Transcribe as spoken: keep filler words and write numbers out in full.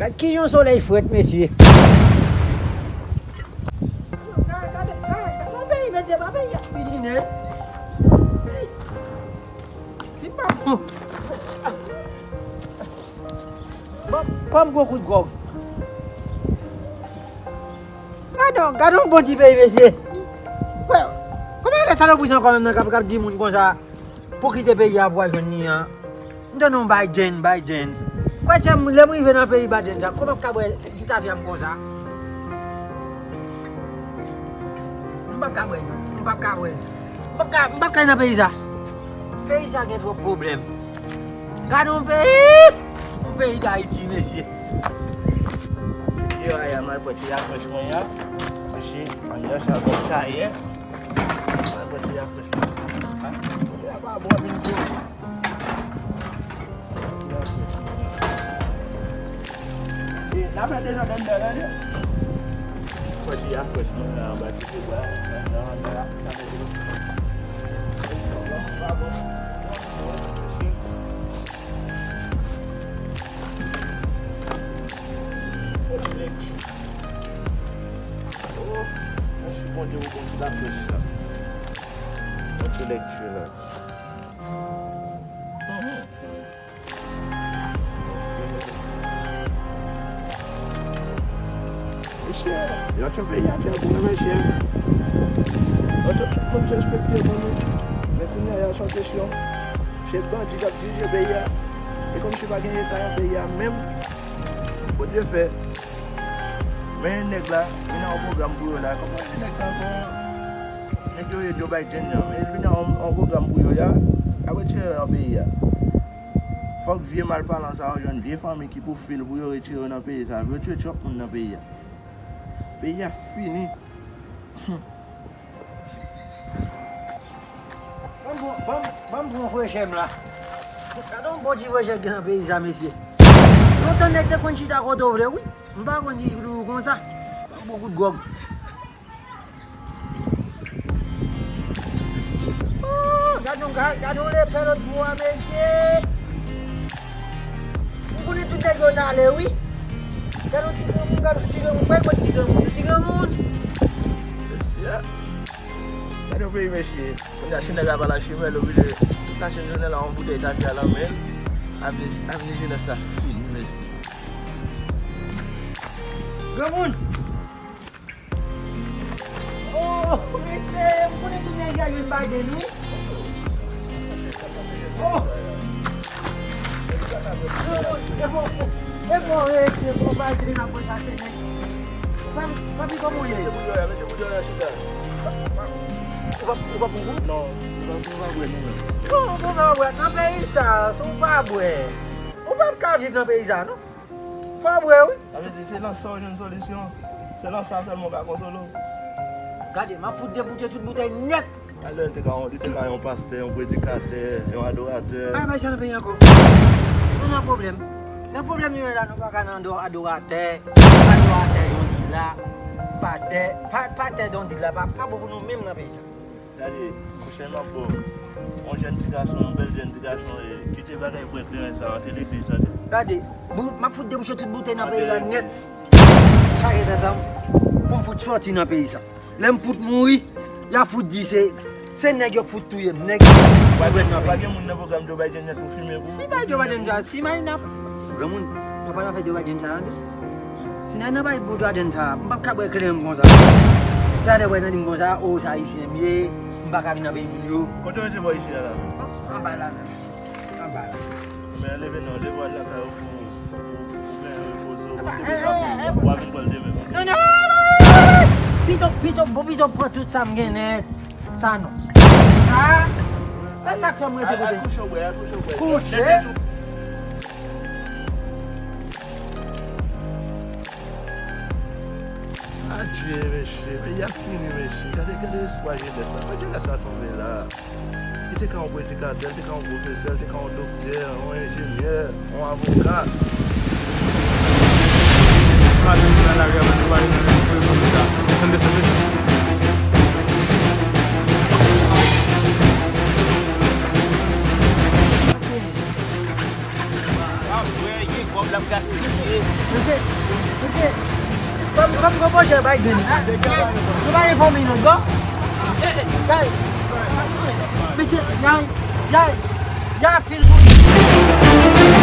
Gad kijan solèy frèt, mesye. Gade, gade, gade, gade peyi, mesye, pa peyi a fini nèt. Peyi. Si pa bon. Bon, ban m gwo kout gwòg. Gade, gade yon bon ti peyi, mesye. Wè, konbyen de salopri sa ankò menm nan k ap, k ap di moun konsa pou kite peyi a pou al jwenn li an? M tande yon Biden, Biden. Kwè se lè m rive nan peyi Biden sa, kòman m ka bwè ti tafya m konsa? M p ap ka bwè, non. M p ap ka bwè. M p ap ka, m p ap ka nan peyi sa. Peyi sa gen twòp pwoblèm. Gade yon peyi! Yon peyi Dayiti, mesye. Yo, aya, m al pran ti lafrèch mwen an. Mache, anndan sa, bò sa ye. M al pran ti lafrèch mwen an. Ha? Kote a pa bon anpil tou. E, n ap fè de zòd anndan la, wi. Fò ti a frèch mwen la anba ti pye bwa, nan, nan, nan, sa fè de. Fò ti lekti. Oh, mèsi Bondye pou bon ti lafrèch la. Fò ti lekti la. Mesye, yon ti peyi a te bon, mesye. Yon ti tout moun te respekte moun. Men kounye a, se yon kesyon. Se bandi k ap dirije peyi a. E kòmsi pa gen Leta nan peyi a menm. Bondye fè. Men nèg la, vin nan yon pwogram pou yo la. Kòman nèg la ankò? Nèg yo ye Joe Biden nan. Men vin nan yon, yon pwogram pou yo la. Ap retire yo nan peyi a. Fòk vye malpalan sa yo jwenn vye fanmi ki pou fil pou yo retire yo nan peyi sa. Yo tye twòp moun nan peyi a. Peyi a fini. Ban m pran, ban m, ban m pran frechè m la. Gade yon bon ti frechè ki nan peyi sa, mesye. Lontan nèg te konn chita kote w vle, wi. M pa konn di pou w konsa. Ban m pran kout gwòg. Oh, gade yon, gade, gade yon lepè lòt bò a, mesye. M konnen tout nèg yo t ale, wi. Gade yon ti granmoun, gade yon ti granmoun, pa yon ti granmoun, yon ti granmoun. Mesye, gade yon peyi, mesye. Kounye a, si nèg la pa lage chimè, l oblije tache jounen la yon boutèy tafya nan men l. Avni, avni jenès la fini, mesye. Granmoun! Oh, mesye, m konnen tout nèg yo jwenn Biden, wi. Oh! Granmoun, e bon, e bon, e bon, Biden ap chache nèg. Papi, papi, kòman w ye? Mete boudon la, mete boudon la, chita. Ou pa, ou pa pou ou? Non, ou pa, ou pa bwè, non, menm. Bon, bon, pa bwè. Nan peyi sa, si w pa bwè, ou p ap ka viv nan peyi sa, non. Fò w bwè, wi. Sa vle di, se nan sa w jwenn solisyon. Se nan sa sèlman w ka konsole w. Gade, m ap fout deboute tout boutèy nèt. Alò, li te ka, li te ka yon pastè, yon predikatè, yon adoratè. Pa gen sa nan peyi ankò. Nou nan pwoblèm. Nan pwoblèm nou ye la, nou pa ka nan ado-, adoratè, adoratè Dondila, patè, pa, patè Dondila, pa, pa bon pou nou menm nan peyi sa. Gade, pwochèn m ap ba w yon jèn ti gason, yon bèl jèn ti gason, e, kite bagay bwè kleren sa, antre legliz, tande. Gade, bou-, m ap fout debouche tout boutèy nan peyi la nèt. Chaje tèt an m pou m fout sòti nan peyi sa. Lè m fout mouri, y a fout di se, se nèg yo k fout touye m, nèg yo k fout bwè nan peyi sa. Pa gen moun nan pwogram Joe Biden nèt pou filme pou ou? Si pa Joe Biden sa, si may n ap, granmoun, nou pa nan fè Joe Biden sa, tande. Si n al nan bay pou Joe Biden sa, m p ap ka bwè kleren m konsa. Talè w ap tande m konsa, o, se ayisyen m ye, m pa ka vin nan peyi moun yo. Kote w rete bò isit la la? Anba la menm. Anba la. Men leve non, leve w al lakay ou pou, pou, pou, pou byen repoze w, pou w vin pran l demen. Non, non! Pito, pito, bon, pito pran tout sa m gen nèt. Sa non. Sa, e sa k fè m rete kote. Al, al kouche w bwè, al kouche w bwè. Kouche? Adje, mesye, peyi a fini, mesye. Gade, gade espwa jenès la. Mwen jenès la tonbe la. Li te ka yon predikatè, li te ka yon pwofesè, li te ka yon doktè, yon enjenyè, yon avoka. Desann, desann, desann. Pa vre, gen kòb l ap gaspiye. Mesye, Kòm gwo pwojè bay grenn. Nou pa gen fanmi non, bro. Gay. Mesye, gay, gay. Gay ap fil pou